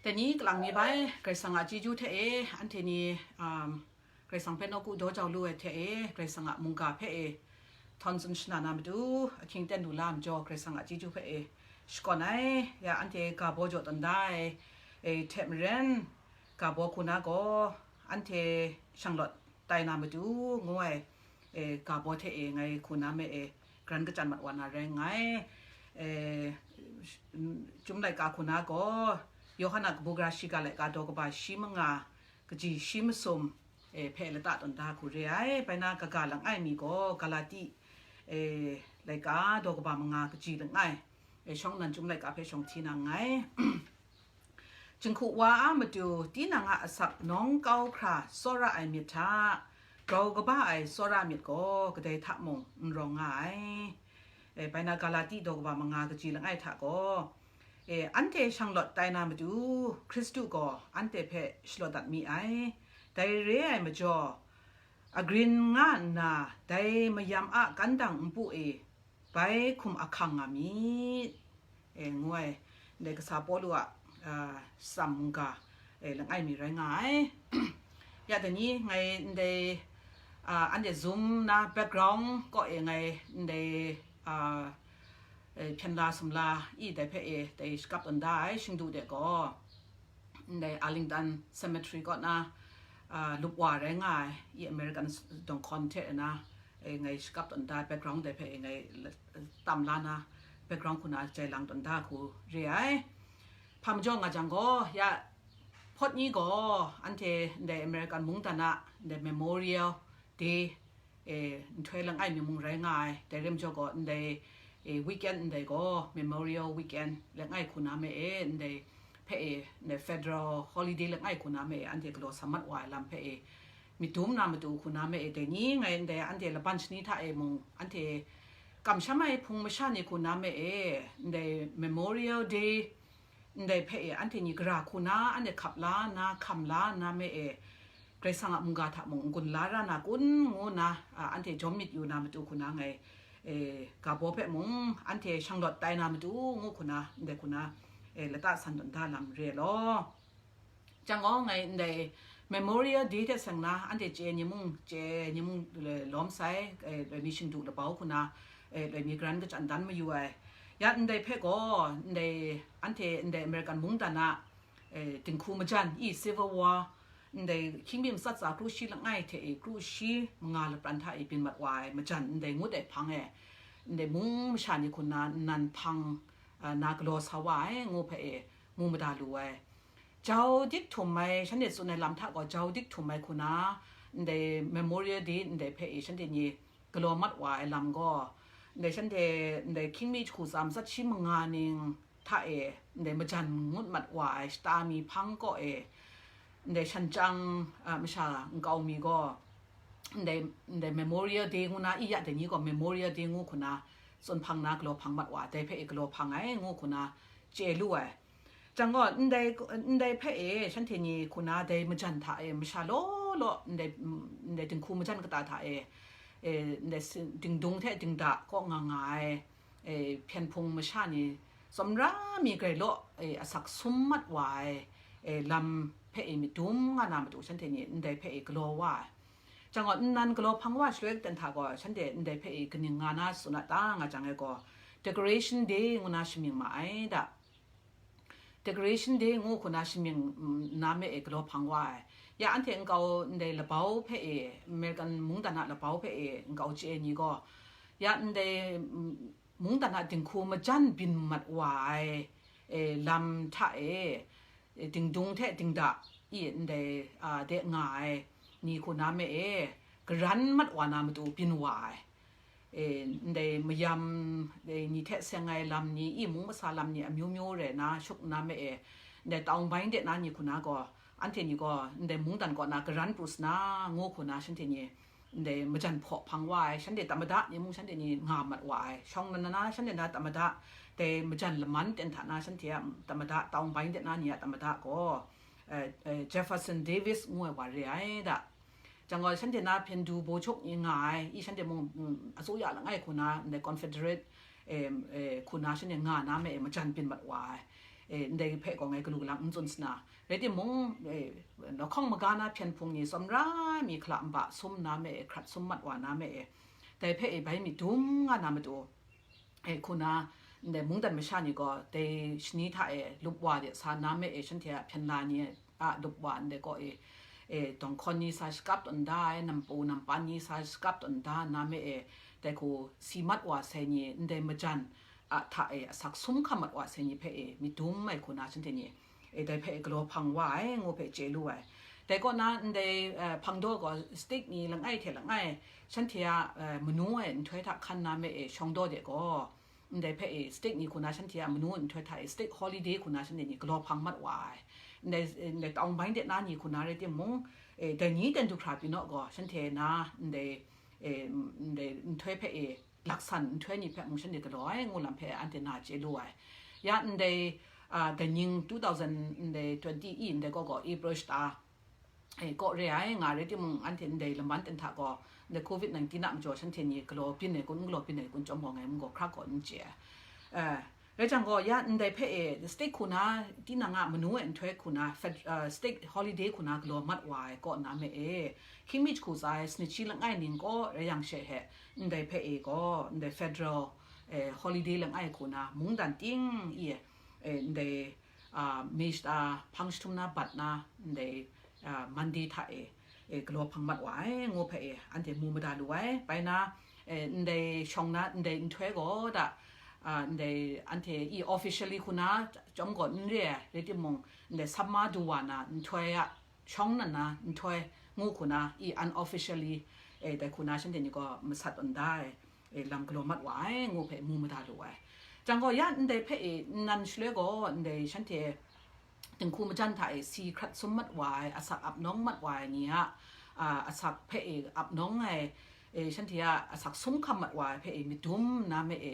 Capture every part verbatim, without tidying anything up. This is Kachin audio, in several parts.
Dai ni kalang mi bai, Karai Kasang a chyeju hte e, anhte ni, um, Karai Kasang hpe nawku daw jau lu ai hte e, Karai Kasang a mungga hpe e, htawn tsun shana na matu, ahkying ten lu la majaw, Karai Kasang a chyeju hpe e, shakawn ai, ya anhte ga baw jaw tawn da ai, e, hte maren, ga baw hku na gaw, anhte shanglawt tai na matu, ngu ai, e, ga baw hte e, ngai hku na me e, garan kachyan mat wa na rai nngai. E, Chyum laika hku na gaw, Yawhan a kabu gara shiga laika daw kaba shi manga, kaji shi masum, e, hpe lata tawn da hku re ai. Bai na kaga langai mi gaw, Galati, e, laika daw kaba manga kaji langai, e, shawng nnan Chyum laika hpe shawng hti na nngai. Jinghku wa a matu, tinang a asak nawng kau hkra tsawra ai myit hta, grau kaba ai tsawra myit gaw kadai hta mung n rawng nga ai. E, bai na Galati daw kaba manga kaji langai hta gaw, e, anhte shanglawt tai na matu, Hkristu gaw anhte hpe shalawt dat mi ai. Dai re ai majaw, agrin nga nna dai mayam a kandang npu e bai hkum ahkang nga myit, e, ngu ai, ndai kasa Pawlu a, a, shatsam mungga, e, langai mi rai nga ai. Ya dai ni ngai ndai, a, anhte Zoom na background kaw e ngai ndai, a, e, hpyen la sumla i dai hpe e dai shakap tawn da ai, shingdu de gaw, ndai Arlington Cemetery kaw na, a, lup wa rai nga ai, i American s-, dawng hkawn hte na, e, ngai shakap tawn da, background dai hpe e ngai la-, tam la na, background hku na jai lang tawn da hku re ai. Hpa majaw nga jang gaw, ya, hpawt ni gaw, anhte ndai American mungdan a, ndai Memorial Day, e, nhtoi langai mi mung rai nga ai, dai re majaw gaw, ndai, e, weekend ndai gaw, Memorial Weekend langai hku na me e, ndai hpe e, ndai federal holiday langai hku na me e, anhte galaw sa mat wa ai lam hpe e, myit dum na matu hku na me e, dai ni ngai ndai anhte laban shani hta e mung, anhte kamsham ai hpung masha ni hku na me e, ndai Memorial Day, ndai hpe e, anhte ni gara hku na, anhte hkap la nna, hkam la nna me e, Karai Kasang a mungga hta mung n-gun la ra na kun, ngu nna, a, anhte jawm myit yu na matu hku na ngai, e, ga baw hpe mung, anhte shanglawt tai na matu, ngu hku na, ndai hku na, e, lata san tawn da lam re law. Jang gaw ngai ndai Memorial Day hte seng na, anhte chye ni mung, chye ni mung, e, lawm sai, e, loi mi shingdu labau hku na, e, loi mi garan kachyan dan mayu ai. Ya ndai hpe gaw, ndai, anhte ndai American mungdan a, e, dinghku majan, i Civil War, ndai hkying mi matsat tsa kru shi langai hte e kru shi manga lapran hta e byin mat wa ai majan, ndai ngut ai hpang e, ndai mung masha ni hku na nnan hpang, a, na galaw sa wa ai, ngu hpe e mu mada lu ai. Jau dik htum ai, shanhte tsun ai lam hta gaw jau dik htum ai hku na, ndai Memorial Day ndai hpe e shanhte ni galaw mat wa ai lam gaw, ndai shanhte, ndai hkying mi jahku tsa matsat shi manga ning hta e, ndai majan ngut mat wa ai shata mi hpang kaw e, ndai shan chyang, a, masha nkau mi gaw, ndai, ndai Memorial Day ngu na, i ya dai ni gaw Memorial Day ngu hku na, tsun hpang na galaw hpang mat wa, dai hpe e galaw hpang ai ngu hku na, chye lu ai. Jang gaw, ndai, ndai hpe e, shanhte ni hku na dai majan hta e, masha law law, ndai, ndai dinghku majan kata hta e, e, ndai si-, dingdung hte dingda kaw nga nga ai, e, hpyen hpung masha ni, tsawmra mi grai law, e, asak sum mat wa ai, e, lam hpe e, myit dum nga na matu shanhte ni ndai hpe e galaw wa ai. Jang gaw, nnan galaw hpang wa shaloi ten hta gaw, shanhte ndai hpe e kaning nga na tsun a ta nga jang e gaw, Decoration Day ngu na shamying ma ai da. Decoration Day ngu hku na shamying, mm, na me e galaw hpang wa ai. Ya anhte nkau ndai labau hpe e, American mungdan a labau hpe e nkau chye ai ni gaw, ya ndai, mm, mungdan a dinghku majan byin mat wa ai, e, lam hta e, e, dingdung hte dingda, i ndai, a, de nga ai ni hku na me e, garan mat wa na matu byin wa ai. E, ndai mayam, e, ni hte seng ai lam ni, i mung masa lam ni amyu myu re na, shuk na me e, ndai taung bai de na ni hku na gaw, anhte ni gaw, ndai mungdan kaw na garan pru sa na, ngu hku na shanhte ni, ndai majan hpaw hpang wa ai, shanhte tamada ni mung shanhte ni nga mat wa ai, shawng nnan na shanhte na tamada, dai majan laman ten hta na shanhte a tamada, taung bai de na ni a tamada gaw, e, e, Jefferson Davis ngu ai wa re ai da. Jang gaw, shanhte na hpyen du baw chuk ni nga ai, i shanhte mung, mm, asuya langai hku na, ndai Confederate, em, e, hku na shanhte nga na me e majan byin mat wa ai. e, ndai hpe gaw ngai galu galang n tsun sna, rai timung, e, lahkawng maga na hpyen hpung ni tsawmra mi hkala nba sum na me e, hkrat sum mat wa na me e, dai hpe e bai mi dum nga na matu, e, hku na, ndai mungdan masha ni gaw dai shani hta e lup wa de sa na me e, shanhte a hpyen la ni a lup wa ndai kaw e, e, dawng hkawn ni sa shakap tawn da ai, nampu nampan ni sa shakap tawn da na me e, dai hku si mat wa sai ni, ndai majan a hta e asak sum hkam mat wa sai ni hpe e, mi dum ai hku na shanhte ni, e, dai hpe galaw hpang wa ai, ngu hpe chye lu ai. Dai kaw na ndai, eh, hpang daw gaw state ni langai hte langai, shanhte a, eh, manu ai nhtoi hta hkan na me e shawng daw de gaw, ndai hpe e state ni hku na shanhte a manu nhtoi hta e state holiday hku na shanhte ni galaw hpang mat wa ai. Ndai, ndai tawng bai de na ni hku na rai timung, e, dai ni ten du hkra pyi naw gaw, shanhte na ndai, e, ndai nhtoi hpe e laksan nhtoi ni hpe mung shanhte galaw ai, ngu lam hpe anhte na chye lu ai. Ya ndai, ah, dai ning two thousand ndai twenty i ndai kaw gaw April shata, e, kaw re ai, nga rai timung, anhte ndai laman ten hta gaw, ndai covid nineteen a majaw shanhte ni galaw byin ai kun, n galaw byin ai kun chyawm gaw ngai mung gaw hkrak gaw n chye ai. Eh, rai jang gaw, ya ndai hpe e, state hku na, tinang a manu e nhtoi hku na, fed-, eh, state holiday hku na galaw mat wa ai kaw na me e, hkying mi jahku tsa ai sanit shi langai ning kaw rai yang she he, ndai hpe e gaw, ndai federal, eh, holiday langai hku na, mungdan ting i, eh, ndai, ah, May shata hpang jahtum na bat na, ndai, ah, Monday hta e, e, galaw hpang mat wa ai, ngu hpe e, anhte mu mada lu ai. Bai na, e, ndai shawng na, ndai nhtoi gaw da, a, ndai anhte i officially hku na chyawm gaw n re ai, rai timung, ndai samma du wa na nhtoi a, shawng na na nhtoi ngu hku na i unofficially, e, dai hku na shanhte ni gaw masat tawn da ai, e, lam galaw mat wa ai, ngu hpe mu mada lu ai. Jang gaw, ya ndai hpe e, nnan shaloi gaw, ndai shanhte dinghku majan hta e si hkrat sum mat wa ai, asak ap nawng mat wa ai ni a, a, asak hpe e ap nawng ai, e, shanhte a asak sum hkam mat wa ai hpe e myit dum na me e,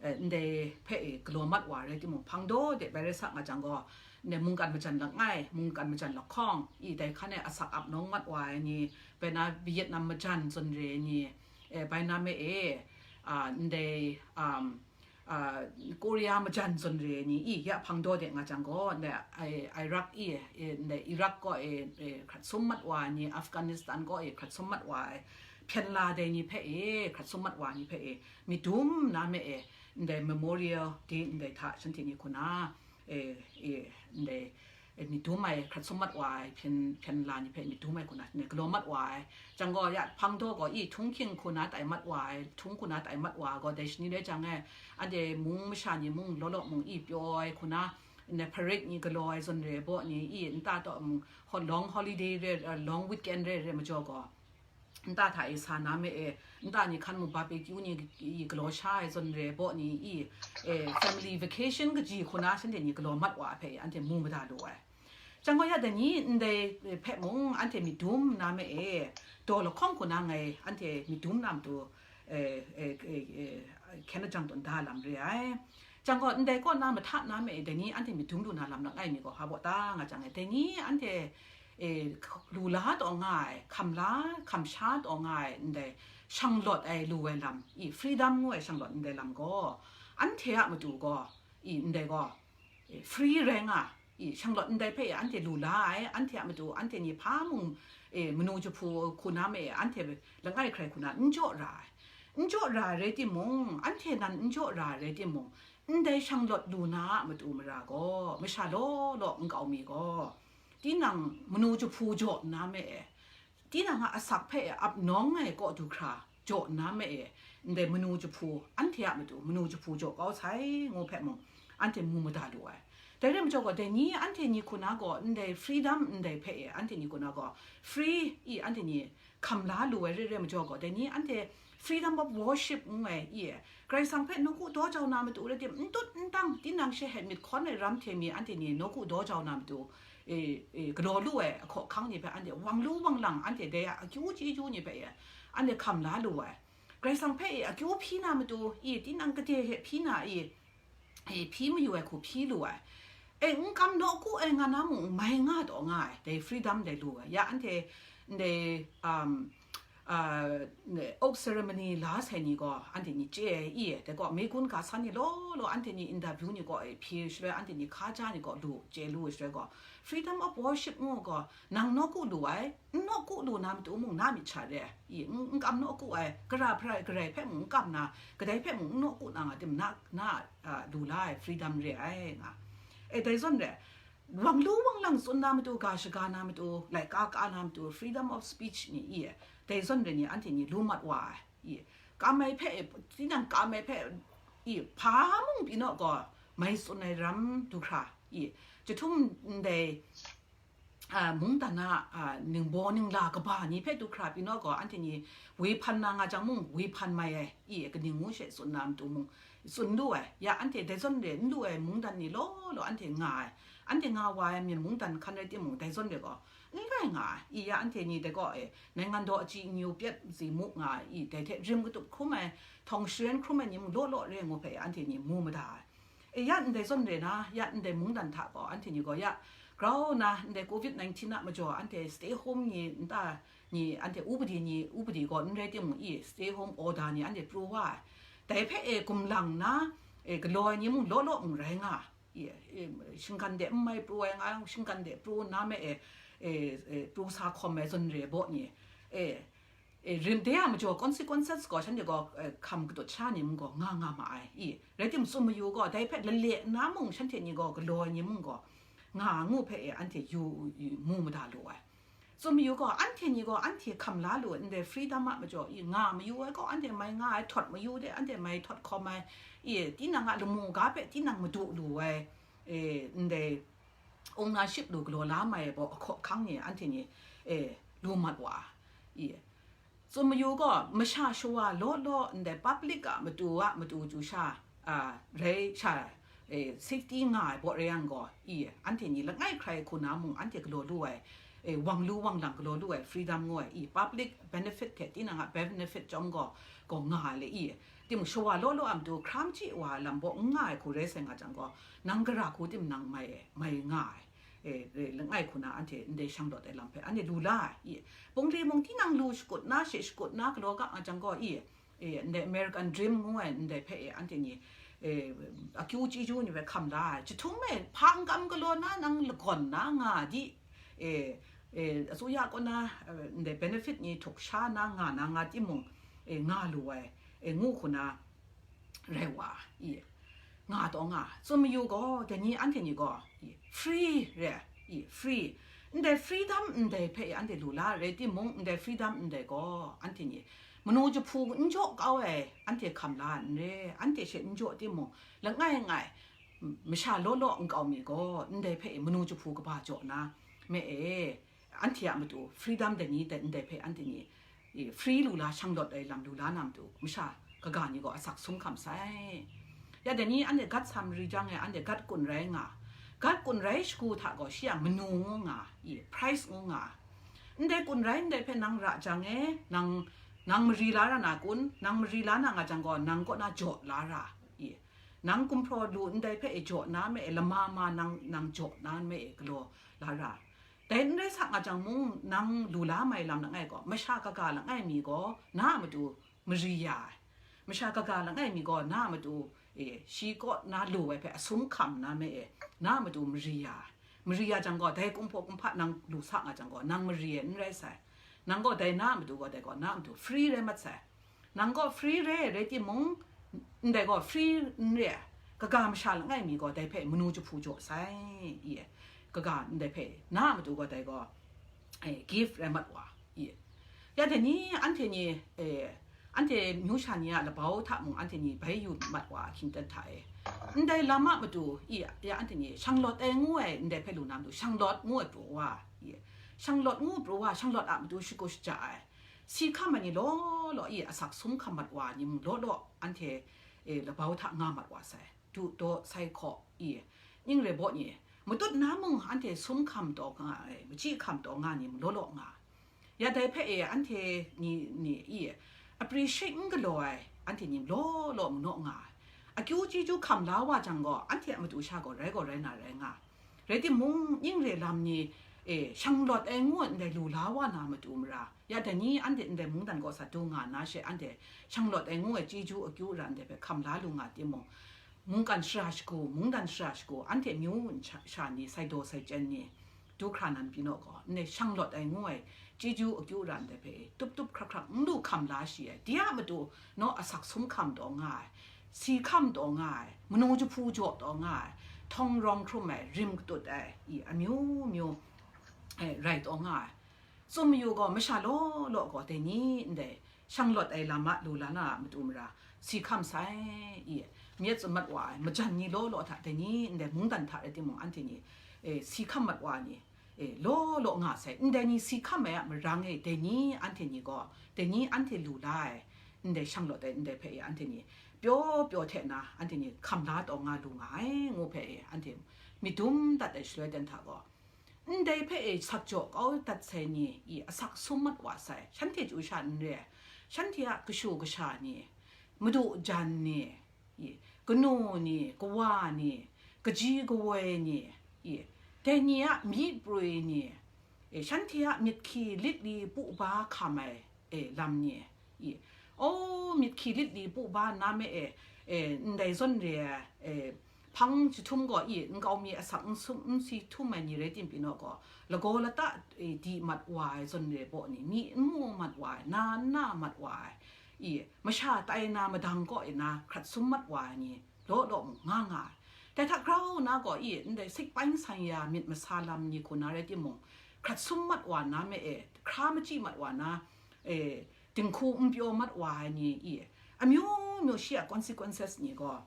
e, ndai hpe e galaw mat wa ai rai timung, hpang daw de bai rai sa nga jang gaw, ndai mungkan majan langai, mungkan majan lahkawng, i dai hkan e asak ap nawng mat wa ai ni, bai na Vietnam majan zawn re ai ni, e, bai na me e, a, ndai, um, a, Korea majan zawn re ai ni, i, ya hpang daw de nga jang gaw, ndai, ai, Iraq i, e, ndai Iraq gaw e, e, hkrat sum mat wa ai ni, Afghanistan gaw e, hkrat sum mat wa ai, hpyen la dai ni hpe e, hkrat sum mat wa ai ni hpe e, myit dum na me e, ndai Memorial Day ndai hta shanhte ni hku na, e, e, ndai, e, myit dum ai, hkrat sum mat wa ai hpyen, hpyen la ni hpe myit dum ai hku na, ne, galaw mat wa ai. Jang gaw, ya hpang daw gaw, i, htunghking hku na tai mat wa ai, htung hku na tai mat wa ai gaw, dai shani rai jang e, anhte mung masha ni mung, law law mung, i, pyaw ai hku na, ne, parade ni galaw ai zawn re ai baw ni, i, nta taw mung, ho-, long holiday re, eh, long weekend re, re majaw gaw, nta hta e sa na me e, nta ni hkan mung barbecue ni i galaw sha ai zawn re ai baw ni i, e, family vacation kaji hku na shanhte ni galaw mat wa ai hpe anhte mu mada lu ai. Jang gaw ya dai ni ndai hpe mung anhte myit dum na me e, daw lahkawng hku na ngai anhte myit dum na matu, e, e, e, e, hkyen lajang tawn da lam re ai. Jang gaw, ndai kaw na mahta na me e, dai ni anhte myit dum lu na lam langai mi gaw, hpa baw ta nga jang e, dai ni anhte, e, lu la taw nga ai, hkam la, hkam sha taw nga ai, ndai shanglawt ai lu ai lam, i, freedom ngu ai shanglawt ndai lam gaw, anhte a matu gaw, i, ndai gaw, e, free rai nga, i, shanglawt ndai hpe anhte lu la ai, anhte a matu, anhte ni hpa mung, e, manu jahpu hku na me, anhte langai hkrai hku na n jaw ra ai. N jaw ra ai rai timung, anhte nan n jaw ra ai rai timung, ndai shanglawt lu na a matu mara gaw, masha law law nkau mi gaw, tinang manu jahpu jaw nna me e, tinang a asak hpe ap nawng ai kaw du hkra jaw nna me e, ndai manu jahpu, anhte a matu manu jahpu jaw kau sai, ngu hpe mung, anhte mu mada lu ai. Dai rai majaw gaw, dai ni anhte ni hku na gaw, ndai freedom ndai hpe e, anhte ni hku na gaw, free i anhte ni hkam la lu ai re re majaw gaw, dai ni anhte freedom of worship ngu ai i e, Karai Kasang hpe nawku daw jau na matu rai tim, n tut n tang, tinang she hte myit hkawn ai ram hte mi anhte ni nawku daw jau na matu, e, e, galaw lu ai ahkaw ahkang ni hpe anhte wang lu wang lang, anhte dai a akyu chyeju ni hpe e, anhte hkam la lu ai. Karai Kasang hpe e akyu hpyi na matu, i, tinang kade hte hpyi na i, e, hpyi mayu ai hku hpyi lu ai. E, n kam nawku ai nga na mung, mai nga taw nga ai, dai freedom dai lu ai. Ya anhte, ndai, um, uh, oak ceremony la sai ni gaw anhte ni chye ai i, dai gaw meigun ga san ni law law anhte ni interview ni gaw e hpyi shaloi anhte ni hkaja ni gaw lu chye lu ai shaloi gaw, freedom of worship ngu gaw nang nawku lu ai, n nawku lu na matu mung na myit sha re ai i, n kam nawku ai, gara hparai garai hpe mung n kam na, kadai hpe mung n nawku na nga tim na, na uh, lu la ai freedom re ai nga. E dai zawn re, wang lu wang lang tsun na matu, ga shaga na matu, laika ka na matu, freedom of speech ni i, dai zawn re ni anhte ni lu mat wa ai i, kam ai hpe, tinang kam ai hpe i, hpa mung pyi naw gaw, mai tsun ai ram du hkra i, jahtum ndai, a, mungdan a, a, ningbaw ningla kaba ni hpe du hkra pyi naw gaw, anhte ni woi hpan na nga jang mung, woi hpan mai ai i, kaning ngu she tsun na matu mung, tsun lu ai. Ya anhte dai zawn re n lu ai mungdan ni law law anhte nga ai. Anhte nga wa ai myen mungdan hkan rai timung, dai zawn re gaw n rai nga ai. I ya anhte ni dai gaw e, နိုင်ငံတော် အကြည်ညိုပျက်စေမှု nga ai i, dai hte rim katup hkrum ai, htawng sharen hkrum ai ni mung law law re ngu hpe anhte ni mu mada ai. E ya ndai zawn re na, ya ndai mungdan hta gaw anhte ni gaw ya grau na, ndai covid nineteen a majaw anhte stay home ni nta ni, anhte upadi ni, upadi gaw n rai timung i, stay home order ni anhte pru wa ai. Dai hpe e gumlang na, e galaw ai ni mung law law mung rai nga, i, e, shinggan de n mai pru ai nga, shinggan de pru na me e, e, e, pru sa hkawm ai zawn re baw ni, e, e, rim de a majaw consequences gaw shanhte gaw, e, hkam katut sha ni mung gaw nga nga ma ai. I, rai tim tsun mayu gaw, dai hpe lale na mung shanhte ni gaw galaw ai ni mung gaw nga ngu hpe e anhte yu, yu mu mada lu ai. Tsun mayu gaw, anhte ni gaw anhte hkam la lu ai, ndai freedom a majaw i nga mayu ai gaw, anhte mai nga ai, htawt mayu de, anhte mai htawt hkawm ai, i, tinang a lamu ga hpe tinang madu lu ai, e, ndai ownership lu galaw la mai ai baw ahkaw ahkang ni anhte ni, e, lu mat wa, i, tsun mayu gaw, masha shawa law law ndai public a matu a matu chyu sha, a, rai sha, e, safety nga ai baw rai yang gaw, i, anhte ni langai hkrai hku na mung anhte galaw lu ai, e, wang lu wang lang galaw lu ai freedom ngu ai, i, public benefit hte tinang a benefit chyawm gaw, gaw nga ai le, i, timung shawa law law a matu hkram chyi wa ai lam baw n nga ai hku rai sai nga jang gaw, nang gara hku tim nang mai, mai nga ai. E, e, langai hku na anhte ndai shang lawt ai lam hpe anhte lu la ai, i, pungli mung tinang lu shakut na, she shakut na galaw ga nga jang gaw, i, e, ndai American Dream ngu ai ndai hpe, e, anhte ni, e, akyu chyeju ni hpe hkam la ai. Jahtum e, hpa n kam galaw na nang lagawn na nga di, e, e, asuya kaw na, e, ndai benefit ni htuk sha na nga na nga timung, e, nga lu ai, e, ngu hku na, rai wa, i, nga taw nga, tsun mayu gaw, dai ni anhte ni gaw, i, free re, i, free. Ndai freedom ndai hpe anhte lu la rai timung, ndai freedom ndai gaw, anhte ni manu jahpu n jaw kau ai, anhte hkam la n re, anhte she n jaw timung, langai ngai, m-, masha law law nkau mi gaw, ndai hpe manu jahpu kaba jaw na, me e, anhte a matu freedom dai ni dai ndai hpe anhte ni, e, free lu la, shang lawt ai lam lu la na matu, masha kaga ni gaw asak sum hkam sai. Ya dai ni anhte gat sa mari jang e, anhte gat kun rai nga, gat kun rai shagu hta gaw shi a manu ngu nga, i, price ngu nga. Ndai kun rai ndai hpe nang ra jang e, nang, nang mari la ra na kun, nang mari la na nga jang gaw, nang kaw na jaw la ra, i, nang gumhpraw lu ndai hpe e jaw na me e, lama ma nang, nang jaw na me e, galaw la ra. Dai n rai sa nga jang mung, nang lu la mai lam langai gaw, masha kaga langai mi gaw na a matu mari ya ai. Masha kaga langai mi gaw na a matu, e, shi kaw na lu ai hpe asum hkam na me e, na a matu mari ya ai. Mari ya jang gaw, dai kumhpaw kumhpa nang lu sa nga jang gaw, nang mari ai n rai sai. Nang gaw dai na a matu gaw, dai gaw na a matu free rai mat sai. Nang gaw free re ai rai timung, ndai gaw free n re ai, kaga masha langai mi gaw dai hpe manu jahpu jaw sai, i, kaga ndai hpe na a matu gaw dai gaw, eh, gift rai mat wa, i. Ya dai ni, anhte ni, eh, anhte myu sha ni a labau hta mung anhte ni bai yu mat wa hkying ten hta e. Ndai lam a matu, i, ya anhte ni shanglawt ai ngu ai, ndai hpe lu na matu, shanglawt ngu ai pru wa, i. Shanglawt ngu pru wa, shanglawt a matu shagu shaja ai. Si hkam ai ni law law i, asak sum hkam mat wa ni mung law law, anhte, e, labau hta nga mat wa sai. Du daw sai hkaw i, ning re baw ni, matut na mung anhte sum hkam taw nga ai, machyi hkam taw nga ni mung law law nga. Ya dai hpe e, anhte ni, ni i, appreciate n galaw ai, anhte ni law law mung naw nga ai. Akyu chyeju hkam la wa jang gaw, anhte a matu sha gaw rai gaw rai na rai nga. Rai timung, ning re lam ni, e, shanglawt ai ngu ai ndai lu la wa na matu mara, ya dai ni anhte ndai mungdan kaw sa dung nga na she, anhte shanglawt ai ngu ai chyeju akyu ara ndai hpe hkam la lu nga timung, mungkan shara shagu, mungdan shara shagu, anhte amyu sha, sha ni, sai daw sai chyen ni, du hkra nan pyi naw gaw, ndai shanglawt ai ngu ai chyeju akyu ara ndai hpe tup tup hkrak hkrak n lu hkam la shi ai, de a matu naw asak sum hkam taw nga ai, si hkam taw nga ai, manu jahpu jaw taw nga ai, htawng rawng hkrum ai, rim katut ai, i amyu myu, e, rai taw nga ai. Tsun mayu gaw, masha law law gaw dai ni ndai shanglawt ai lam a lu la na a matu mara, si hkam sai, i, myit tsun mat wa ai, majan ni law law hta dai ni ndai mungdan hta rai timung, anhte ni, e, si hkam mat wa ai ni, e, law law nga sai. Ndai ni si hkam ai a marang e, dai ni anhte ni gaw, dai ni anhte lu la ai, ndai shanglawt ai ndai hpe e, anhte ni pyaw pyaw hte na, anhte ni hkam la taw nga lu nga ai, ngu hpe e, anhte myit dum dat ai shaloi ten hta gaw, ndai hpe e sakjaw kau dat sai ni, i, asak sum mat wa sai, shanhte chyu sha n re ai, shanhte a kashu kasha ni, madu jan ni, i, kanu ni, kawa ni, kaji kawoi ni, i, dai ni a myi prwi ni, e, shanhte a myit hkyi lit li pu ba hkam ai, e, lam ni, i, o, myit hkyi lit li pu ba na me e, e, ndai zawn re ai, e, hpang jahtum gaw, i, nkau mi asak n sum, n si htum ai ni rai tim pyi naw gaw, lagaw lata, e, di mat wa ai zawn re baw ni, myi n mu mat wa ai, na n na mat wa ai, i, masha tai na madang kaw e na hkrat sum mat wa ai ni law law mung nga nga ai. Dai hta grau na gaw, i, ndai sikpaing sanya myit masa lam ni hku na rai timung, hkrat sum mat wa na me e, hkra machyi mat wa na, e, dinghku n pyaw mat wa ai ni, i, amyu myu shi a consequences ni gaw,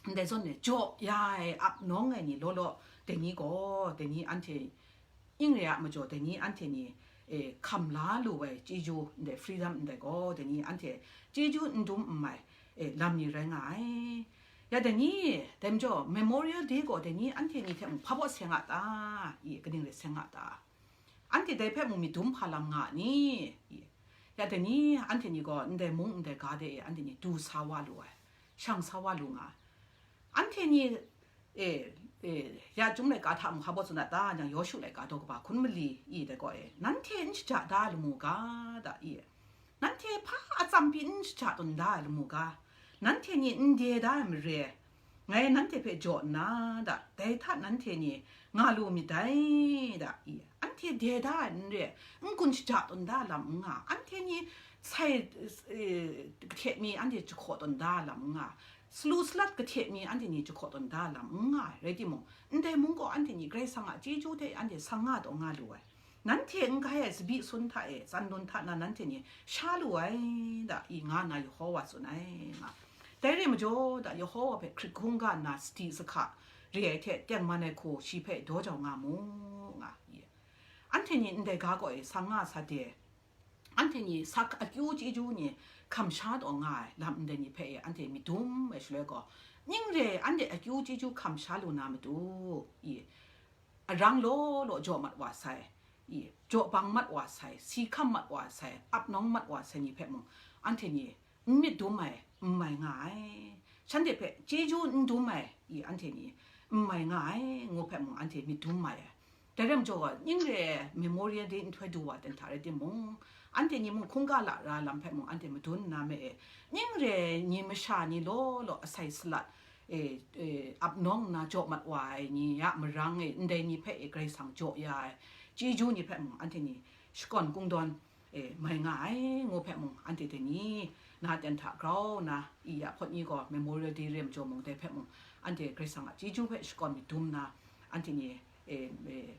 ndai zawn e jaw ya ai, ap nawng ai ni law law, dai ni gaw, dai ni anhte ning re a majaw, dai ni anhte ni, e, hkam la lu ai chyeju, ndai freedom ndai gaw, dai ni anhte chyeju n dum n mai, e, lam ni rai nga ai. Ya dai ni, dai majaw, Memorial Day gaw dai ni anhte ni hte mung hpa baw seng a ta? I, kaning rai seng a ta? Anhte dai hpe mung myit dum hpa lam nga a ni? I, ya dai ni, anhte ni gaw ndai mung ndai ga de e anhte ni du sa wa lu ai, shang sa wa lu nga ai. Anhte ni, e, e, ya Chyum laika hta mung hpa baw tsun a ta? Nang Yawshu laika daw kaba hkun mali, i, dai gaw e, nanhte n shaja da ai lamu ga, da, i, nanhte hpa atsam pyi n shaja tawn da ai lamu ga, nanhte ni n de da ai mare, ngai nanhte hpe jaw nna, da, dai hta nanhte ni nga lu myit dai, da, i, anhte de da ai n re, n gun shaja tawn da lam n nga, anhte ni sai, e, kahte mi anhte jahkaw tawn da lam n nga, salu salat kahte mi anhte ni jahkaw tawn da lam n nga ai rai timung, ndai mung gaw anhte ni Karai Kasang a chyeju hte anhte sang nga taw nga lu ai. Nanhte n grai ai tsabyi sun hta e, tsandun hta na nanhte ni sha lu ai, da, i, nga nna Yehowa tsun ai, nga. Dai re majaw, da, Yehowa hpe hkrit hkungga nna sadi sahka re ai hte tengman ai hku shi hpe daw jau nga mu, nga, i. Anhte ni ndai ga kaw e sang nga sa de, anhte ni sa akyu chyeju ni hkam sha taw nga ai lam ndai ni hpe e anhte myit dum ai shaloi gaw, ning re ai anhte akyu chyeju hkam sha lu na matu, i, arang law law jaw mat wa sai, i, jaw bang mat wa sai, si hkam mat wa sai, ap nawng mat wa sai ni hpe mung, anhte ni n myit dum ai, n mai nga ai. Shanhte hpe chyeju n dum ai, i, anhte ni n mai nga ai, ngu hpe mung anhte myit dum mai ai. Dai rai majaw, ning re ai Memorial Day nhtoi du wa ten hta rai timung, anhte ni mung hkungga lara lam hpe mung anhte madun nna me e, ning re ai ni masha ni law law asai salat, e, e, ap nawng nna jaw mat wa ai ni a marang e, ndai ni hpe e Karai Kasang jaw ya ai chyeju ni hpe mung anhte ni shakawn kungdawn, e, mai nga ai, ngu hpe mung anhte dai ni na ten hta grau nna, i, ya hpawt ni gaw Memorial Day re majaw mung, dai hpe mung anhte Karai Kasang a chyeju hpe shakawn myit dum nna, anhte ni, e, e,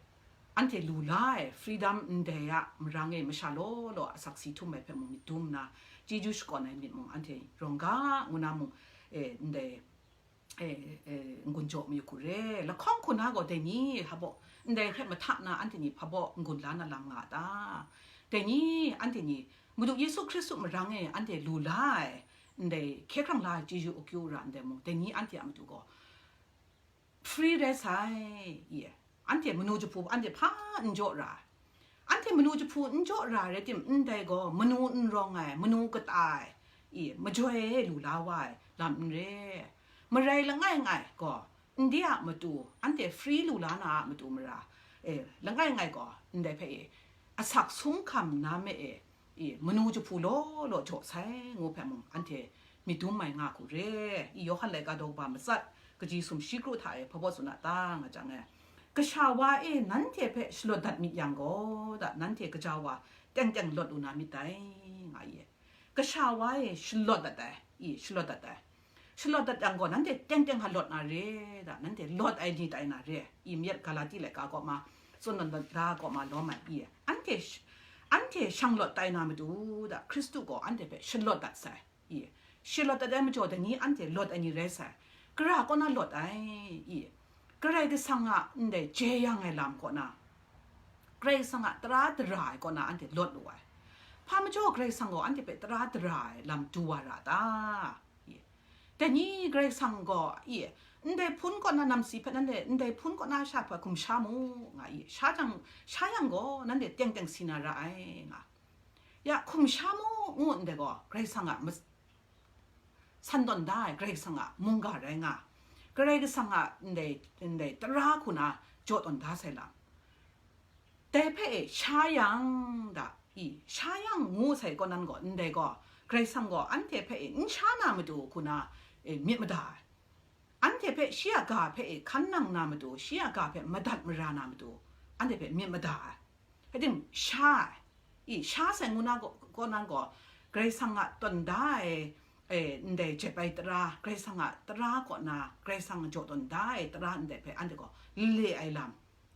anhte lu la ai freedom ndai a marang e masha law law asak si htum ai hpe mung myit dum nna, chyeju shakawn ai myit mung anhte rawng ga ngu na mung, e, ndai, e, e, n-gun jaw mayu hku re, lahkawng hku na gaw dai ni hpa baw, ndai hkret mahta na anhte ni hpa baw n-gun la na lam nga a ta? Dai ni anhte ni Madu Yesu Hkristu marang e anhte lu la ai, ndai hkye hkrang la ai chyeju akyu ara ndai mung, dai ni anhte a matu gaw free rai sai, i, anhte manu jahpu anhte hpa n jaw ra ai. Anhte manu jahpu n jaw ra rai tim, ndai gaw manu n rawng ai, manu kata ai, i, majoi e lu la wa ai lam n re. Marai langai ngai gaw, ndai a matu, anhte free lu la na a matu mara, e, langai ngai gaw ndai hpe e, asak sum hkam na me e, e, manu jahpu law law jaw sai ngu hpe mung, anhte myit dum mai nga hku re. I Yawhan laika daw kaba matsat, kaji sumshi kru hta e hpa baw tsun a ta nga jang e, kasha wa e nanhte hpe shalawt dat myit yang gaw, da, nanhte kaja wa teng teng lawt lu na myit dai, nga ye. Kasha wa e shalawt dat ai, i, shalawt dat ai. Shalawt dat yang gaw, nanhte teng teng a lawt na re, da, nanhte lawt ai ni tai na re, i, myit Galati laika kaw ma, tsun dan da kaw ma lawm ai, i, anhte sh-, anhte shang lawt tai na matu, da, Hkristu gaw anhte hpe shalawt dat sai, i, shalawt dat ai majaw, dai ni anhte lawt ai ni rai sai, gara kaw na lawt ai, i, Karai Kasang a ndai jeyang ai lam kaw na, Karai Kasang a tara dara ai kaw na anhte lawt lu ai. Hpa majaw Karai Kasang gaw anhte hpe tara dara ai lam du wa ra ta? I. Dai ni Karai Kasang gaw, i, ndai hpun kaw na namsi hpe nanhte, ndai hpun kaw na sha hpe hkum sha mu, nga i. Sha jang, sha yang gaw, nanhte teng teng si na ra ai, nga. Ya, hkum sha mu, ngu ndai gaw, Karai Kasang a mas-, san tawn da ai, Karai Kasang a mungga rai nga, Karai Kasang a ndai, ndai tara hku na jaw tawn da sai lam. Dai hpe e sha yang da, i, sha yang ngu sai kaw nan gaw, ndai gaw, Karai Kasang gaw anhte hpe e n sha na matu hku na, e, myit mada ai. Anhte hpe shi a ga hpe e hkan nang na matu, shi a ga hpe madat mara na matu, anhte hpe myit mada ai. Hpyi tim, sha ai, i, sha sai ngu na gaw, kaw nan gaw, Karai Kasang a tawn da ai, e, ndai jep ai tara, Karai Kasang a tara kaw na, Karai Kasang jaw tawn da ai tara ndai hpe anhte gaw le ai lam,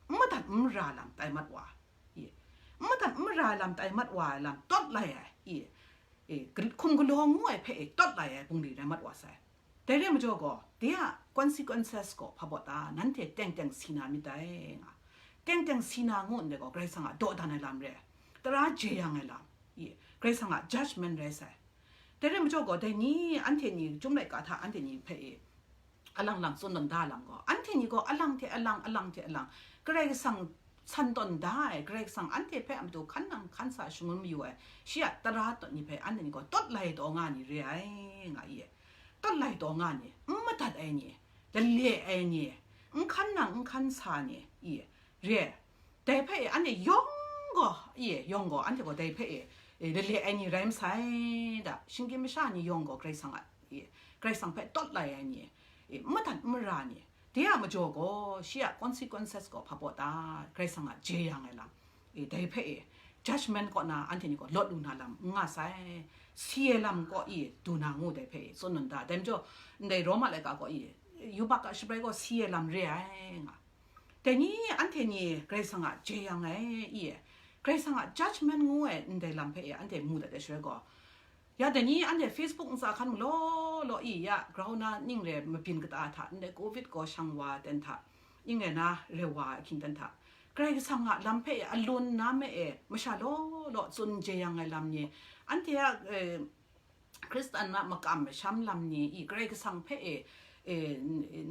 n madat n mara lam tai mat wa, i, n madat n mara lam tai mat wa ai lam tawt lai ai, i, e, gal-, hkum galaw ngu ai hpe e tawt lai ai bungli rai mat wa sai. Dai re majaw gaw, de a consequences gaw hpa baw ta, nanhte teng teng si na myit dai, nga. Teng teng si na ngu ndai gaw, Karai Kasang a dawdan ai lam re ai, tara jeyang ai lam, i, Karai Kasang a judgment rai sai. Dai re majaw gaw, dai ni, anhte ni, Chyum laika hta anhte ni hpe e, alang lang tsun tawn da lam gaw, anhte ni gaw alang hte alang, alang hte alang, Karai Kasang san tawn da ai, Karai Kasang anhte hpe a matu hkan nang hkan sa shangun mayu ai, shi a tara tawn ni hpe anhte ni gaw tawt lai taw nga ni re ai, nga i. Tawt lai taw nga ni, n madat ai ni, lale ai ni, n hkan nang n hkan sa ni, i, re ai. Dai hpe e, anhte yawng gaw, i, yawng gaw, anhte gaw dai hpe e, e, lale ai ni rai masai da, shinggyim masha ni yawng gaw Karai Kasang a, i, Karai Kasang hpe tawt lai ai ni, e, n madat n mara ni, de a majaw gaw, shi a consequences gaw hpa baw ta, Karai Kasang a jeyang ai lam, e, dai hpe e, judgment kaw na anhte ni gaw lawt lu na lam n nga sai, si ai lam kaw i du na ngu dai hpe e, tsun tawn da. Dai majaw, ndai Roma laika kaw i, yubak a shabrai gaw si ai lam re ai, nga. Dai ni anhte ni Karai Kasang a jeyang ai, i, Karai Kasang a judgment ngu ai ndai lam hpe e anhte mu dat ai shaloi gaw, ya, dai ni anhte Facebook ntsa hkan mu law law i, ya, grau na ning re mabyin kata hta, ndai covid gaw shang wa ten hta, ning re na re wa ahkying ten hta, Karai Kasang a lam hpe e alun na me e masha law law tsun jeyang ai lam ni, anhte a, eh, Hkristan a makam masham lam ni i Karai Kasang hpe e, e,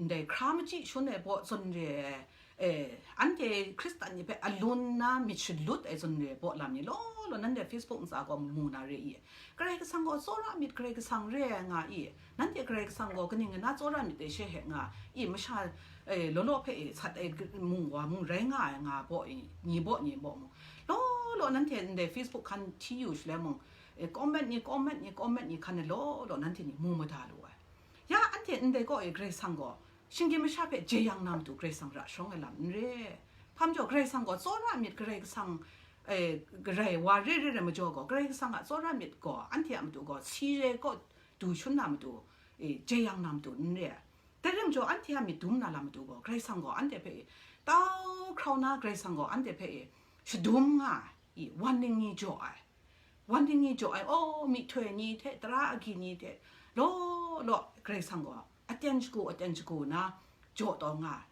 ndai hkra machyi shun ai baw zawn re ai, e, anhte Hkristan ni hpe alun na myit shalut ai zawn re ai baw lam ni law law, nanhte Facebook ntsa gaw mu na re i. Karai Kasang gaw tsawra myit Karai Kasang re ai nga i. Nanhte Karai Kasang gaw kaning na tsawra myit dai she he nga i, masha, e, law law hpe e sat ai mung wa mung rai nga ai nga baw i, ni baw ni baw mung, law law nanhte ndai Facebook hkan hti yu shaloi mung, e, comment ni, comment ni, comment ni hkan e law law nanhte ni mu mada lu ai. Ya, anhte ndai kaw e Karai Kasang gaw, shinggyim masha hpe jeyang na matu Karai Kasang ra sharawng ai lam n re. Hpa majaw Karai Kasang gaw tsawra myit Karai Kasang, e, garai wa re re ai majaw gaw, Karai Kasang a tsawra myit gaw, anhte a matu gaw, si re kaw du shun na matu, e, jeyang na matu n re. Dai re majaw, anhte a myit dum na lam matu gaw, Karai Kasang gaw anhte hpe e tau hkrau na, Karai Kasang gaw anhte hpe e shadum nga ai, i, wan ning ni jaw ai. Wan ning ni jaw ai, aw, myihtoi ni hte, tara agyi ni hte, law law Karai Kasang gaw aten shagu, aten shagu na jaw taw nga ai.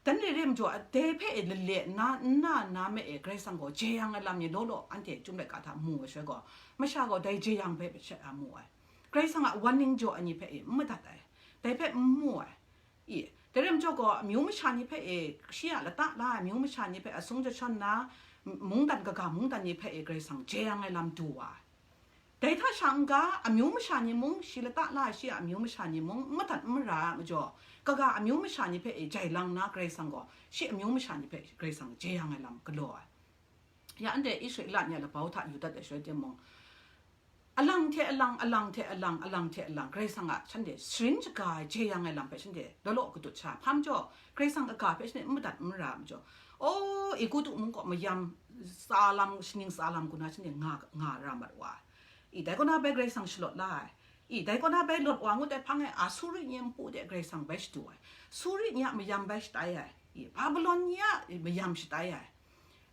Dan re re majaw, dai hpe e lale nna, nna, nna me e Karai Kasang gaw jeyang ai lam ni law law anhte Chyum laika hta mu ai shaloi gaw, masha gaw dai jeyang hpe sha a mu ai. Karai Kasang a wan ning jaw ai ni hpe e n madat ai, dai hpe n mu ai. I, dai re majaw gaw, amyu masha ni hpe e, shi a lata la ai amyu masha ni hpe asung jashawn na, mungdan kaga mungdan ni hpe e Karai Kasang jeyang ai lam du wa ai. Dai hta sha n-ga, amyu masha ni mung, shi lata la ai shi a amyu masha ni mung, n madat n mara ai majaw, kaga amyu masha ni hpe e jai lang nna Karai Kasang gaw, shi amyu masha ni hpe Karai Kasang jeyang ai lam galaw ai. Ya anhte Israela ni a labau hta yu dat ai shaloi timung, alang hte alang, alang hte alang, alang hte alang, Karai Kasang a shanhte sharin shaga ai jeyang ai lam hpe shanhte law law kadut sha, hpa majaw, Karai Kasang kaga hpe shanhte n madat n mara ai majaw, o, Egutu mung kaw mayam tsa lam, shaning tsa lam hku na shanhte nga, nga ra mat wa ai. I, dai kaw na bai Karai Kasang shalawt la ai. I, dai kaw na bai lawt wa ngut ai hpang e, Asuri ni a npu de Karai Kasang bai shadu ai. Suri ni a mayam bai shatai ai. I, Babilon ni a mayam shatai ai.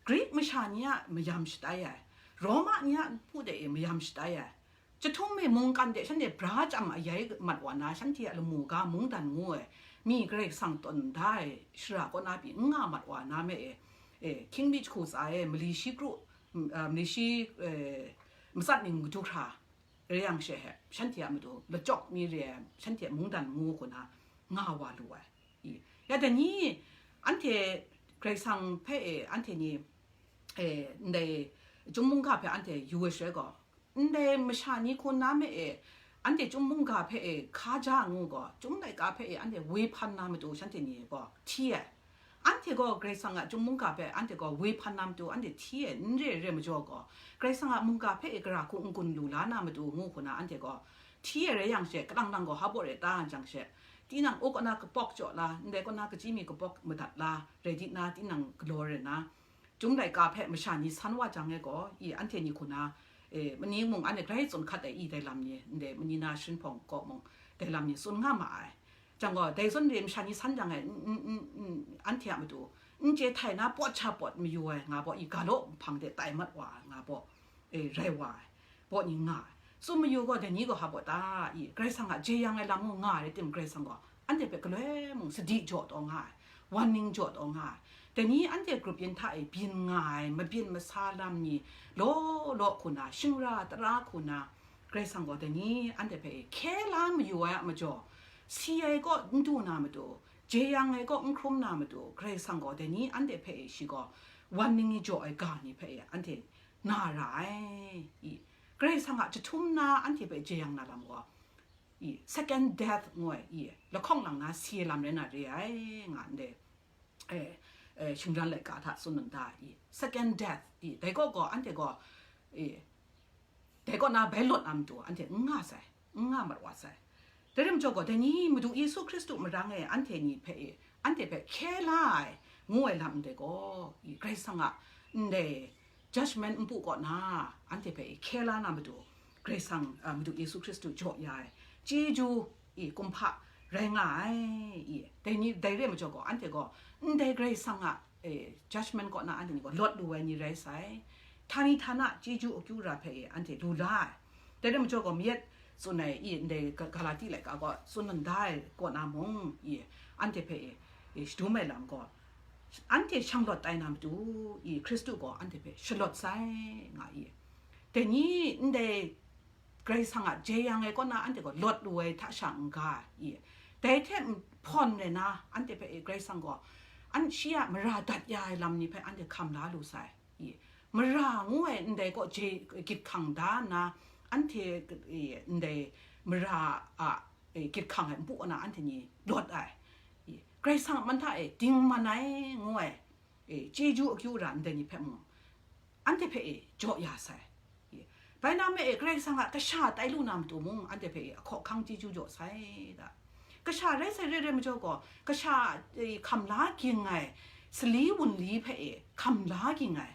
Grik masha ni a mayam shatai ai. Roma ni a npu de e mayam shatai ai. Chyahtum e mungkan de shanhte bra chyam ayai mat wa na, shanhte a lamu ga mungdan ngu ai, mi Karai Kasang tawn da ai shara kaw na pyi n nga mat wa na me e, e, hkying mi jahku tsa e, mali shi kru, m-, a, mali shi, e, matsat ning madu hkra, rai yang she he, shanhte a matu lachyawk mi re ai, shanhte a mungdan ngu hku na nga wa lu ai. I, ya dai ni, anhte Karai Kasang hpe e, anhte ni, e, ndai Chyum mungga hpe anhte yu ai shaloi gaw, ndai masha ni hku na me e, anhte Chyum mungga hpe e hka ja ngu gaw, Chyum laika hpe e anhte woi hpan na matu shanhte ni gaw hti ai. Anhte gaw Karai Kasang a Chyum mungga hpe anhte gaw woi hpan na matu anhte hti ai, n re ai re majaw gaw, Karai Kasang a mungga hpe e gara hku n-gun lu la na matu ngu hku na anhte gaw hti ai rai yang she, kalang lang gaw hpa baw re ta jang she, tinang u kaw na kapawk jaw la, ndai kaw na kachyi mi kapawk madat la, rai di na, tinang galaw re na, Chyum laika hpe masha ni san wa jang e gaw, i anhte ni hku na, e, mani mung anhte grai tsun hkat ai, i dai lam ni, ndai mani na sharin hpawng kaw mung, dai lam ni tsun nga ma ai. Jang gaw, dai zawn re masha ni san jang e, n, n, n, n, anhte a matu, n chye htai na pawt sha pawt mayu ai, nga baw, i ga law hpang de tai mat wa ai, nga baw, e, rai wa ai, baw ni nga ai. Tsun mayu gaw, dai ni gaw hpa baw ta, i, Karai Kasang a jeyang ai lam mung nga ai rai tim, Karai Kasang gaw, anhte hpe galoi mung sadi jaw taw nga ai, wan ning jaw taw nga ai. Dai ni anhte grup yin hta e byin nga ai, mabyin masa lam ni law law hku na, shingra tara hku na, Karai Kasang gaw dai ni anhte hpe hkye la mayu ai a majaw, si ai kaw n du na matu, jeyang ai kaw n hkrum na matu, Karai Kasang gaw dai ni anhte hpe shi gaw wan ning jaw ai ga ni hpe anhte na ra ai. I, Karai Kasang a chyahtum na anhte hpe jeyang na lam gaw, i, second death ngu ai, i, lahkawng lang na si ai lam rai na re ai, nga ndai, e, e, shingran laika hta tsun nna, i, second death, i, dai kaw gaw, anhte gaw, i, dai kaw na bai lawt na matu, anhte n nga sai, n nga mat wa sai. Dai rai majaw gaw, dai ni Madu Yesu Hkristu marang e anhte ni hpe, i, anhte hpe hkye la ai, ngu ai lam ndai gaw, i, Karai Kasang a ndai judgment npu kaw na, anhte hpe hkye la na matu, Karai Kasang, a, Madu Yesu Hkristu jaw ya ai chyeju, i, kumhpa rai nga ai, i, dai ni, dai re ai majaw gaw, anhte gaw ndai Karai Kasang a, e, judgment kaw na anhte ni gaw lawt lu ai ni rai sai. Htani htana chyeju akyu ra hpe, e, anhte lu la ai. Dai re ai majaw gaw, mayat tsun ai, i, ndai Ga-, Galati laika gaw tsun nda ai kaw na mung, i, anhte hpe, e, e, shadum ai lam gaw, anhte shanglawt tai na matu, i, Hkristu gaw anhte hpe shalawt sai, nga i. Dai ni ndai Karai Kasang a jeyang ai kaw na anhte gaw lawt lu ai hta sha n-ga, i. Dai hte hpawn rai na, anhte hpe, e, Karai Kasang gaw, an, shi a mara dat ya ai lam ni hpe anhte hkam la lu sai, i. Mara ngu ai ndai kaw je, gyit hkang da nna, anhte, i, ndai mara a, e, gyit hkang ai npu na anhte ni lawt ai, i. Karai Kasang a man hta e dingman ai ngu ai, e, chyeju akyu ra ndai ni hpe mung, anhte hpe, e, jaw ya sai. E, bai na me, e, Karai Kasang a kasha tai lu na matu mung, anhte hpe, e, ahkaw ahkang chyeju jaw sai da. Kasha rai sai re re majaw gaw, kasha, e, hkam la ging ai, sali wunli hpe, e, hkam la ging ai,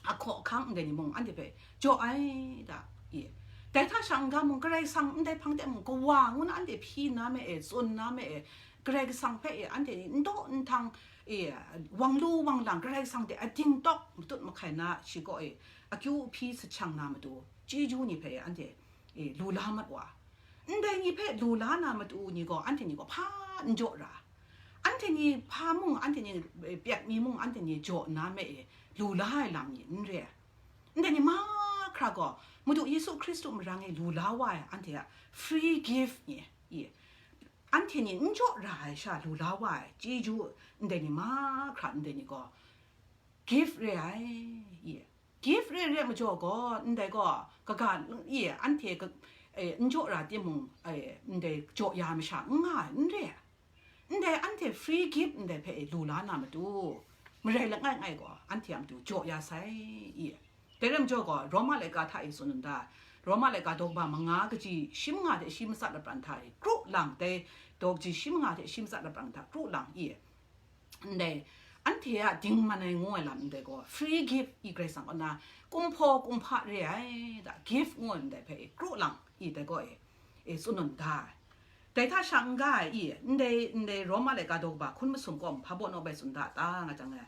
ahkaw ahkang ndai ni mung, anhte hpe jaw ai da. E, dai hta sha n-ga mung, Karai Kasang ndai hpang de mung, kawa ngu na anhte hpyi na me, e, tsun na me, e, Karai Kasang hpe, e, anhte ni n daw n htang, e, wang lu wang lang Karai Kasang de ading tawk matut mahkai na shi kaw e akyu ahpyi sahchang na matu, chyeju ni hpe anhte, e, lu la mat wa. Ndai ni hpe lu la na matu ni gaw, anhte ni gaw hpa n jaw ra. Anhte ni hpa mung, anhte ni, e, pyak mi mung, anhte ni jaw nna me e lu la ai lam ni n re ai. Ndai ni mahkra gaw, Madu Yesu Hkristu marang e lu la wa ai, anhte a free gift ni, i, anhte ni n jaw ra ai sha lu la wa ai chyeju, ndai ni mahkra, ndai ni gaw gift re ai, i, Gift re re majaw gaw, ndai gaw, kaga, i, anhte ka, e, n jaw ra timung, e, ndai jaw ya masha n nga ai, n re ai. Ndai anhte free gift ndai hpe e lu la na matu, marai langai ngai gaw, anhte a matu jaw ya sai, i. Dai rai majaw gaw, Roma laika hta e tsun n da, Roma laika daw kaba manga kaji shi manga hte shi matsat lapran hta e kru lang, dai daw kaji shi manga hte shi matsat lapran hta kru lang, i. Ndai, anhte a dingman ai ngu ai lam ndai gaw, free gift i Karai Kasang kaw na, kumhpaw kumhpa re ai, da, gift ngu ai ndai hpe i kru lang, i dai gaw e, e tsun n da ai. Dai hta sha n ga ai, i, ndai, ndai Roma laika daw kaba hkun masum kaw hpa baw naw bai tsun da ta nga jang e,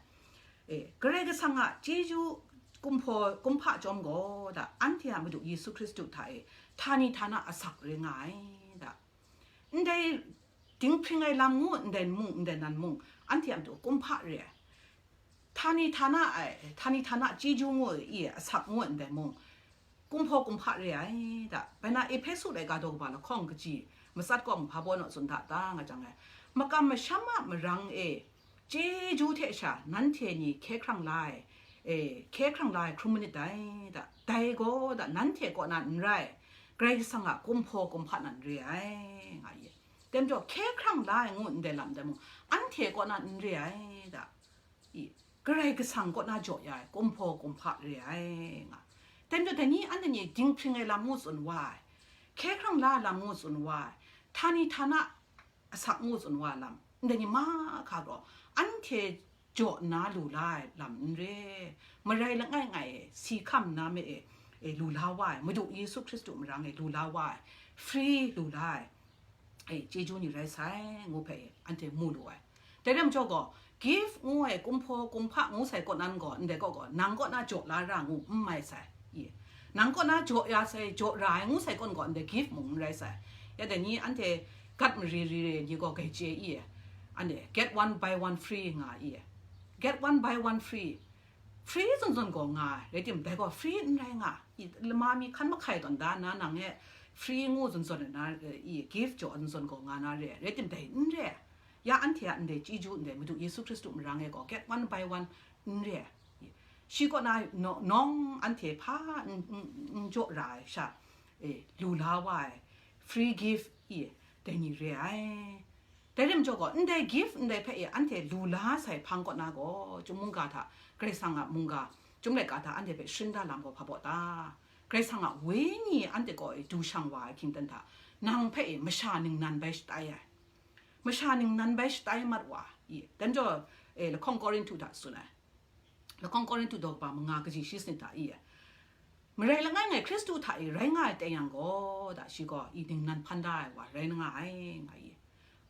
e, Karai Kasang a chyeju kumhpaw kumhpa chyawm gaw, da, anhte a Madu Yesu Hkristu hta e, htani htana asak re nga ai, da. Ndai dinghpring ai lam ngu, ndai mung, ndai nan mung, anhte a matu kumhpa re ai. Htani htana ai, htani htana chyeju ngu i, asak ngu, ndai mung, kumhpaw kumhpa re ai, da. Bai na Ehpesu laika daw kaba lahkawng kaji, matsat kaw hpa baw naw tsun da ta nga jang e, makam masham a marang e, chyeju hte sha nanhte ni hkye hkrang la ai, e, hkye hkrang la ai hkrum manit dai, da. Dai gaw, da, nanhte kaw na n rai, Karai Kasang a kumhpaw kumhpa nan re ai, nga i. Dai majaw, hkye hkrang la ai ngu ndai lam dai mung, anhte kaw na n re ai, da. I, Karai Kasang kaw na jaw ya ai, kumhpaw kumhpa re ai, nga. Dai majaw, dai ni anhte ni dinghpring ai lam ngu tsun wa ai, hkye hkrang la ai lam ngu tsun wa ai, htani htana asak ngu tsun wa ai lam, ndai ni mahkra gaw, anhte jaw nna lu la ai lam n re, marai langai ngai e, si hkam nna me e, e, lu la wa ai, Madu Yesu Hkristu marang e lu la wa ai, free lu la ai, e, chyeju ni rai sai, ngu hpe anhte mu lu ai. Dai rai majaw gaw, gift ngu ai, kumhpaw kumhpa ngu sai kaw nan gaw, ndai kaw gaw, nang kaw na jaw la ra ngu n mai sai, i. Nang kaw na jaw ya sai, jaw ra ai ngu sai kaw gaw, ndai gift mung n rai sai. Ya dai ni anhte gat mari ri re ni gaw grai chye i, anhte get one buy one free nga i. Get one buy one free. Free zawn zawn gaw nga ai, rai tim, dai gaw free n rai nga, i, lama mi hkan mahkai tawn da nna nang e free ngu zawn zawn na, i, gift jaw zawn zawn gaw nga na re, rai tim, dai n re. Ya anhte a ndai chyeju ndai Madu Yesu Hkristu marang e gaw get one buy one n re. Shi kaw na no-, nawng anhte hpa n, n, n jaw ra ai sha, e, lu la wa ai, free gift, i, dai ni re ai. Dai rai majaw gaw, ndai gift ndai hpe e anhte lu la sai hpang kaw na gaw, chyum mungga hta, Karai Kasang a mungga, chyum laika hta anhte hpe sharin da lam gaw hpa baw ta? Karai Kasang a Wenyi anhte kaw e du shang wa ai hkyingten hta, nang hpe e masha ningnan bai shatai ai. Masha ningnan bai shatai mat wa, i, dai majaw, e, lahkawng Korinhtu hta tsun ai. Lahkawng Korinhtu daw kaba manga kaji shi sanit hta i, marai langai ngai Hkristu hta i rai nga ai tai yang gaw, da, shi gaw i ningnan hpan da ai wa rai nga ai, nga i.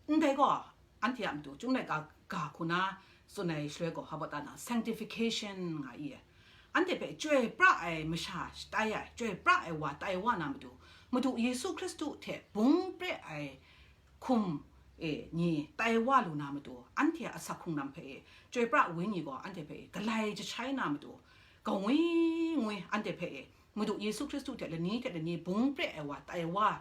Ndai gaw, anhte a matu, chyum laika ga hku na tsun ai shaloi gaw, hpa baw ta na, sanctification nga i. Anhte hpe chyoi pra ai masha shatai ai, chyoi pra ai wa tai wa na matu, Madu Yesu Hkristu hte bung pre ai hkum e ni tai wa lu na matu, anhte a asak hkrung lam hpe e, chyoi pra Wenyi gaw anhte hpe e galai jahtai na matu, kangwi ngwi anhte hpe e, Madu Yesu Hkristu hte lani hte lani bung pre ai wa, tai wa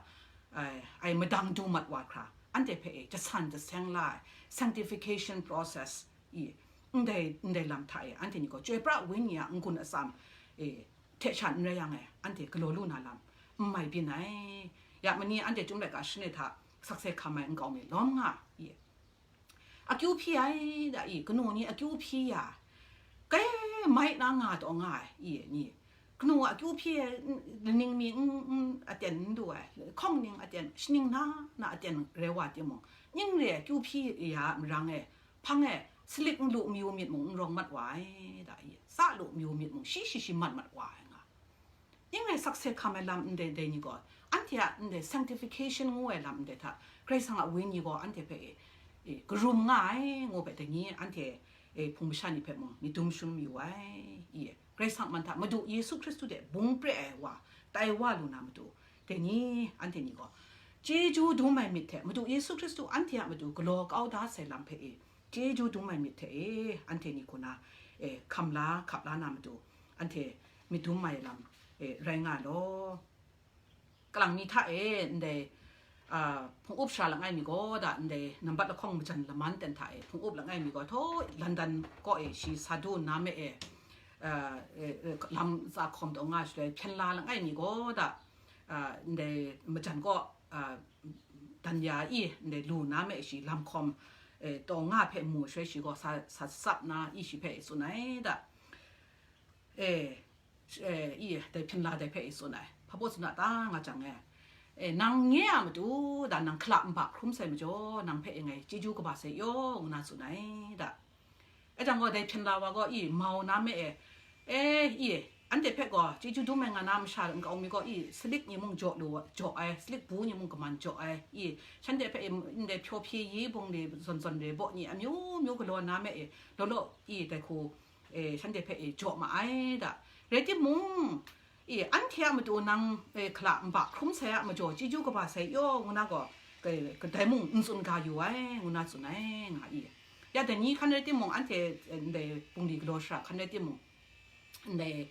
ai, ai madang du mat wa hkra, anhte hpe e jasan jaseng la ai, sanctification process i, ndai, ndai lam hta e, anhte ni gaw chyoi pra Wenyi a n-gun atsam e, hte sha n rai yang e, anhte galaw lu na lam n mai byin ai. Ya mani anhte chyum laika sharin e hta sakse hkam ai nkau mi lawm nga i. Akyu hpyi ai, da i, kanu ni akyu hpyi ya, kai mai na nga taw nga ai, i, ni. Kanu akyu hpyi ai, n-, ning mi n, n, aten n du ai, hkawng ning aten, shaning na, na aten rai wa timung, ning re akyu hpyi ya marang e, hpang e, salik n lu mayu myit mung n rawng mat wa ai, da i, tsa lu mayu myit mung shi shi shi mat mat wa ai nga. Ning rai sakse hkam ai lam ndai dai ni gaw, anhte a ndai sanctification ngu ai lam ndai hta, Karai Kasang a Wenyi gaw anhte hpe e, e, karum nga ai, ngu hpe dai ni anhte, e, hpung masha ni hpe mung myit dum shalom yu ai, i, Karai Kasang man hta Madu Yesu Hkristu hte bung pre ai wa, tai wa lu na matu, dai ni anhte ni gaw, chyeju dum ai myit hte Madu Yesu Hkristu anhte a matu galaw kau da sai lam hpe e, chyeju dum ai myit hte e, anhte ni hku na, e, hkam la, hkap la na matu, anhte myit dum ai lam, e, rai nga law. Kalang mi hta e, ndai, a, hpung up sara langai mi gaw, da, ndai nambat lahkawng majan laman ten hta e, hpung up langai mi gaw, htaw London kaw e, shi sa du nna me e, uh, uh, lam tsa hkawm taw nga shaloi, hpyen la langai mi gaw da, uh, ndai majan kaw, uh, dan ya i, ndai lu na me shi lam hkawm, eh, taw nga hpe mu shaloi shi gaw sa, sa tsap na i shi hpe tsun ai da. Eh, eh, i, dai hpyen la dai hpe i tsun ai. Hpa baw tsun a ta nga jang e, eh, nang nye a matu da nang hkala nba hkrum sai majaw, nang hpe e ngai chyeju kaba sai yaw, ngu na tsun ai da. E jang gaw, dai hpyen la wa gaw, i, mau na me e, e, i, anhte hpe gaw, chyeju dum ai nga na masha nkau mi gaw, i, salik ni mung jaw lu, jaw ai, salik bu ni mung kaman jaw ai, i, shanhte hpe, i, ndai hpyaw hpye yi bung ni, zawn zawn re baw ni, amyu myu galaw na me e, law law, i, dai hku, e, shanhte hpe, e, jaw ma ai da. Rai timung, e, anhte a matu nang, e, hkala nba hkrum sai a majaw, chyeju kaba sai yaw, ngu na gaw, ka-, kadai mung n tsun ga yu ai, ngu na tsun ai, nga i. Ya dai ni hkan rai timung, anhte, e, ndai bungli galaw shara hkan rai timung, ndai,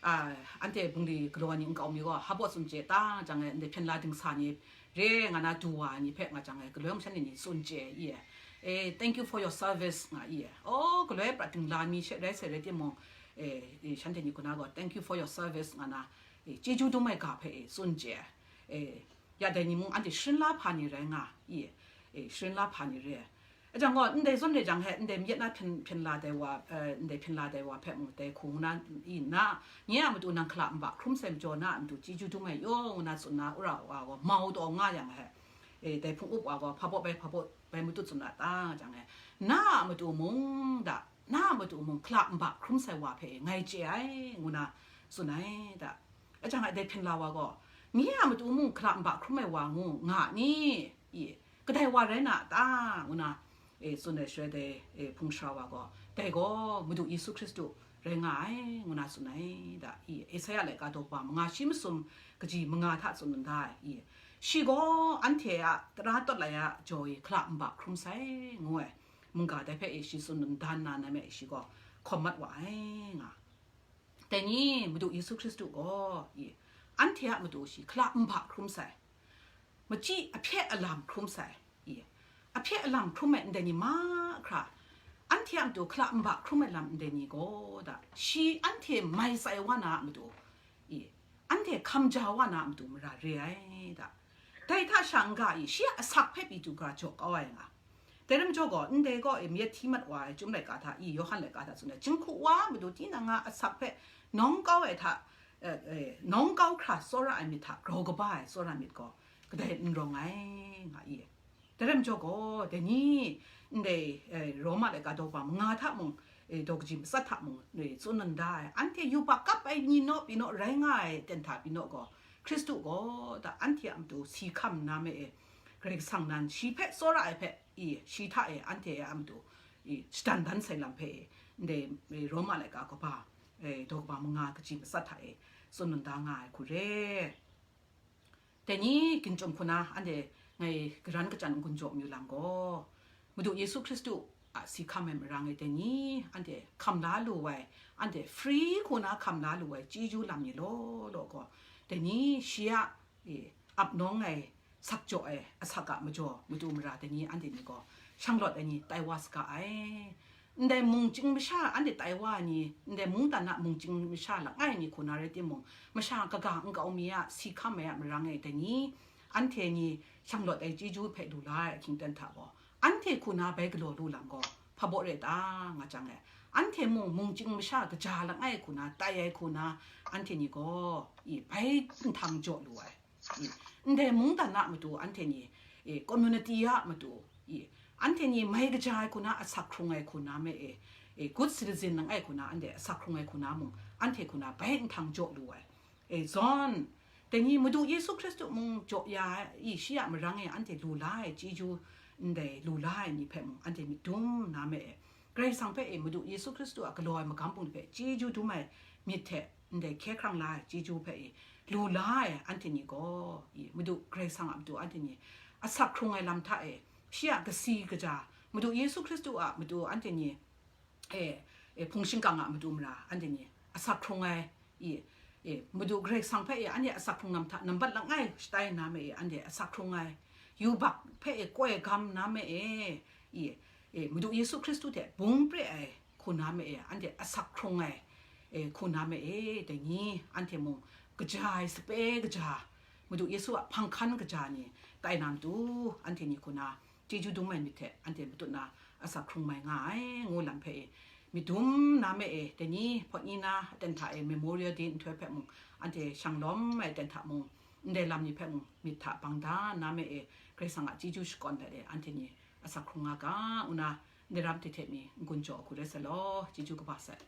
a, anhte bungli galaw ai ni nkau mi gaw, hpa baw tsun chye ta jang e, ndai hpyen la dingsa ni re nga na du wa ai ni hpe nga jang e, galoi mung shanhte ni tsun chye i e. Eh, thank you for your service, nga i e. Oh, galoi prat dingla mi she rai sai rai timung, eh, eh, shanhte ni hku na gaw, thank you for your service, nga na, eh, chyeju dum ai ga hpe, eh, tsun chye. Eh, ya dai ni mung anhte sharin la hpa ni rai nga i e. Eh, sharin la hpa ni re. E jang gaw, ndai zawn re jang he, ndai myit na hpyen, hpyen la dai wa, eh, ndai hpyen la dai wa hpe mung dai hku ngu na, i nna, nye a matu nang hkala nba hkrum sai majaw na a matu chyeju dum ai yaw, ngu na tsun na, wora wa gaw, mau taw nga yang he, eh, dai hpung up wa gaw, hpa baw bai, hpa baw bai matut tsun na ta, jang e, na a matu mung da, na a matu mung hkala nba hkrum sai wa hpe ngai chye ai, ngu na tsun ai da. A jang e, dai hpyen la wa gaw, nye a matu mung hkala nba hkrum ai wa ngu nga ni? I, kadai wa rai na a ta? Ngu na, e, tsun ai shaloi dai, e, hpung sara wa gaw, dai gaw Madu Yesu Hkristu rai nga ai, ngu na tsun ai da. I, Esaia laika daw kaba manga shi masum kaji manga hta tsun da ai. I, shi gaw anhte a tara tawt lai a jaw e hkala nba hkrum sai, ngu ai mungga dai hpe e shi tsun dan na na me shi gaw hkawm mat wa ai nga. Dai ni Madu Yesu Hkristu gaw, i, anhte a matu shi hkala nba hkrum sai, machyi ahpye alam hkrum sai, i, ahpye alam hkrum ai ndai ni mahkra, anhte a matu hkala nba hkrum ai lam ndai ni gaw da, shi anhte mai tsai wa na a matu, i, anhte hkam ja wa na a matu mara re ai da. Dai hta sha n-ga i, shi a asak hpe pyi du ga jaw kau ai nga. Dai rai majaw gaw, ndai gaw, e, myit hti mat wa ai Chyum laika hta, i, Yawhan laika hta tsun ai, jinghku wa a matu tinang a asak hpe nawng kau ai hta, e, e, nawng kau hkra tsawra ai myit hta grau kaba ai tsawra myit gaw kadai n rawng ai, nga i. Dai rai majaw gaw, dai ni, ndai, e, Roma laika daw kaba manga hta mung, e, daw kaji matsat hta mung, e, tsun nna da ai, anhte yubak kap ai ni naw pyi naw rai nga ai ten hta pyi naw gaw, Hkristu gaw da anhte a matu si hkam nna me e, Karai Kasang nan shi hpe tsawra ai hpe, i, shi hta e anhte a matu, i, shadan dan sai lam hpe e, ndai, e, Roma laika kaba, e, daw kaba manga kaji matsat hta e tsun nna da nga ai hku re. Dai ni ginchyum hku na anhte ngai garan kachyan n-gun jaw mayu lam gaw, Madu Yesu Hkristu a si hkam ai marang e dai ni anhte hkam la lu ai, anhte free hku na hkam la lu ai chyeju lam ni law law gaw, dai ni shi a, e, ap nawng ai, sak jaw ai asak a majaw, matu mara dai ni anhte ni gaw shanglawt ai ni tai wa saga ai. Ndai mungchying masha anhte tai wa ai ni, ndai mungdan a mungchying masha langai mi hku na rai timung, masha kaga nkau mi a si hkam ai a marang e dai ni, anhte ni shanglawt ai chyeju hpe lu la ai ahkying ten hta gaw, anhte hku na bai galaw lu lam gaw, hpa baw re ta nga jang e, anhte mung mungchying masha kaja langai hku na, tai ai hku na, anhte ni gaw, i, bai nhtang jaw lu ai. I, ndai mungdan a matu anhte ni, e, community a matu, i, anhte ni mai kaja ai hku na, asak hkrung ai hku na me e, e, good citizen langai hku na, anhte asak hkrung ai hku na mung, anhte hku na bai nhtang jaw lu ai. E, zawn, dai ni Madu Yesu Hkristu mung jaw ya ai, i, shi a marang e anhte lu la ai chyeju, ndai lu la ai ni hpe mung, anhte myit dum na me e, Karai Kasang hpe e Madu Yesu Hkristu a galaw ai magam bungli hpe chyeju dum ai myit hte, ndai hkye hkrang la ai chyeju hpe e lu la ai anhte ni gaw, i, Madu Karai Kasang a matu anhte ni asak hkrung ai lam hta e, shi a kasi kaja, Madu Yesu Hkristu a matu anhte ni, e, e, hpung shingkang a matu mara anhte ni asak hkrung ai, i, e, Madu Karai Kasang hpe e anhte asak hkrung lam hta nambat langai shatai na me e anhte asak hkrung ai, yubak hpe e koi gam na me e, i, e, Madu Yesu Hkristu hte bung pre ai hku na me e anhte asak hkrung ai, e, hku na me e, dai ni, anhte mung kaja ai sape kaja, Madu Yesu a hpang hkan kaja ni tai na matu, anhte ni hku na chyeju dum ai myit hte anhte matut na asak hkrung mai nga ai, ngu lam hpe e, myit dum na me e, dai ni hpawt ni na aten hta e Memorial Day nhtoi hpe mung, anhte shang lawm ai aten hta mung, ndai lam ni hpe mung myit hta bang da na me e, Karai Kasang a chyeju shakawn let e, anhte ni asak hkrung nga ga, ngu na, ndai ram hte hte mi n-gun jaw hku rai sai law, chyeju kaba sai.